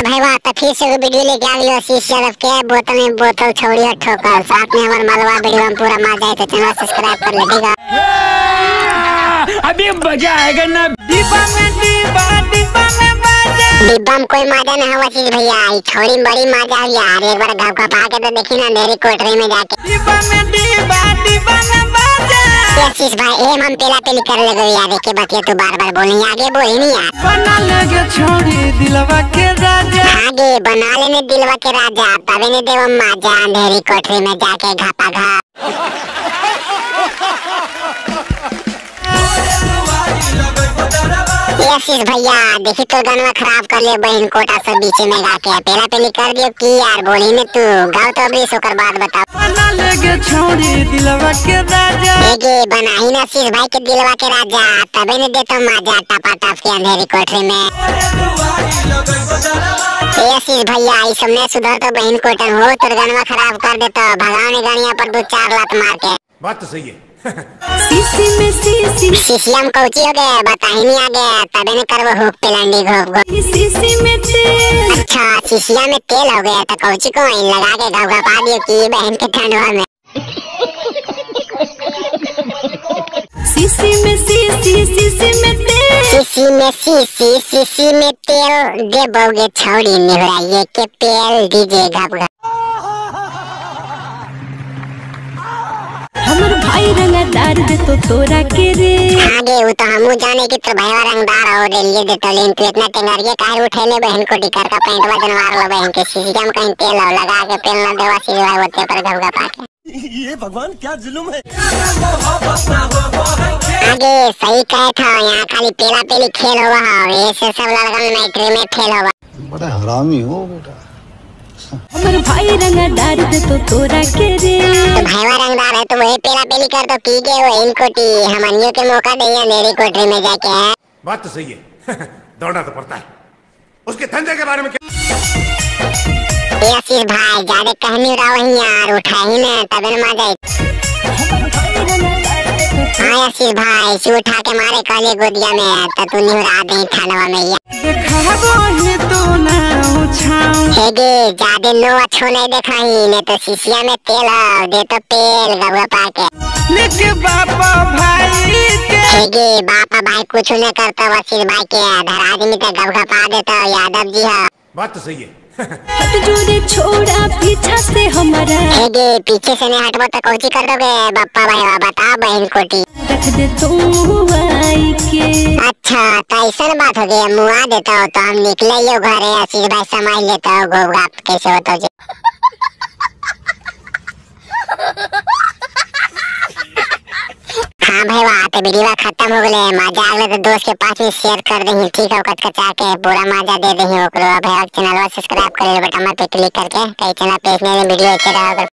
भाई वाह तो फिर से वीडियो लेके आ गयो आशीष यादव के बोतल में बोतल छोड़ी और ठोकर साथ में हमार मलवा वीडियो में पूरा मजा आए तो चैनल सब्सक्राइब कर ले ठीक है। अभी मजा आएगा ना। डिब्बा में डिब्बा डिब्बा में मजा डिब्बा में कोई मजा ना हुआ आशीष भैया छोड़ी बड़ी मजा आई यार। एक बार घप घपा के तो देखी ना मेरी कोठरी में जाके डिब्बा में डिब्बा डिब्बा में मजा। आशीष भाई एम हम पेला पेली कर लगे यार के बतिया तू बार बार बोली आगे बोली नहीं यार। बना लेगे छोड़ी दिलवा के राजा आगे बना लेने दिलवा के राजा तबे ने देव मजा अंधेरी कोठरी में जाके घपा घप। आशीष भैया देखी तो गाना खराब कर ले बहन कोटा सब बीच में गा के पेला पेली कर दियो की यार बोली ने तू गाओ तो अभी सोकर बात बताओ। बना लेगे छोड़ी दिलवा के राजा एगे बनाही ना आशीष भाई के दिलवा के राजा तबे ने देतो मजा टपा टप के अंधेरी कोठरी में। आशीष भैया ई सब ने सुधर तो बहन कोटन हो तोर गाना खराब कर देतो भगाओ ने गानिया पर दो चार लात मार के। बात तो सही है। सीसी में सीसी सीसी हम कौची हो गए बताही नहीं आगे तबे ने करबो हुक पेलंडी घोप घोप। सीसी में तेल अच्छा सीसिया में तेल हो गया तो कौची को लगा के घप घपा दियो की बहन के ठंडवा में। सीसी में सीसी सीसी में तेल सीसी में सीसी सीसी में तेल देबोगे छौड़ी निहराइए के पेल डीजे घप घप। हमर भाई रंगदार दे तो तोरा के रे आगे वो तो हमू जाने कि तो भाईवा रंगदार हो दे लिए दे तो लेकिन तू इतना टेंगरिए काहे उठेले बहन को टिकर का पैंटवा जनवार लो बहन के सीसी में कहीं तेल हो लगा के पेल ना देवा सीधे भाई होते पर घप घपा के। ये भगवान क्या जुल्म है। आगे सही कहे था यहाँ खाली पेला पेली खेल हुआ है ऐसे सब लड़कन मैट्री में फेल हुआ। बड़ा हरामी हो बेटा। हमर भाई रंगदार दे तो तोरा के रे तो भाईवा रंगदार है तो वही पेला पेली कर तो पी गए वो इनको टी हमनियों के मौका दे अंधेरी कोठरी में जाके है। बात तो सही है। दौड़ना तो पड़ता है उसके धंधे के बारे में। आशीष भाई ज्यादा कहनी रहा वही यार उठा ही ना तबे न मजा आई। हाँ आशीष भाई इसी उठा के मारे काले गोदिया में तो तू निहुरा दे थानवा में देखाबो तो ना उछाऊ हेगे ज्यादा नो अच्छो नहीं देखाही ने तो शीशिया में तेल हो दे तो तेल गबगा पाके लेके बापा भाई के हेगे बापा भाई कुछ नहीं करता आशीष भाई के धर आदमी तो गबगा पा देता यादव जी है। बात तो सही है। हट जोरे छोड़ा पीछा से हमारा हेगे पीछे से नहीं हटबो तो कौची कर दोगे बप्पा भाई बता बहन कोटी रख दे तू आई के। अच्छा तो ऐसा बात हो गई मुआ देता हो तो हम निकले ही घरे आशीष भाई समझ लेता हो गोप कैसे होता हो। हाँ भाई वाह तो वीडियो खत्म हो गए मजा आ गया तो दोस्त के पास में शेयर कर दही ठीक है कचकचा के पूरा मजा दे दही ओकरो। भाई चैनल सब्सक्राइब कर ले बटन पे क्लिक करके कई चैनल पे वीडियो अच्छे रहा।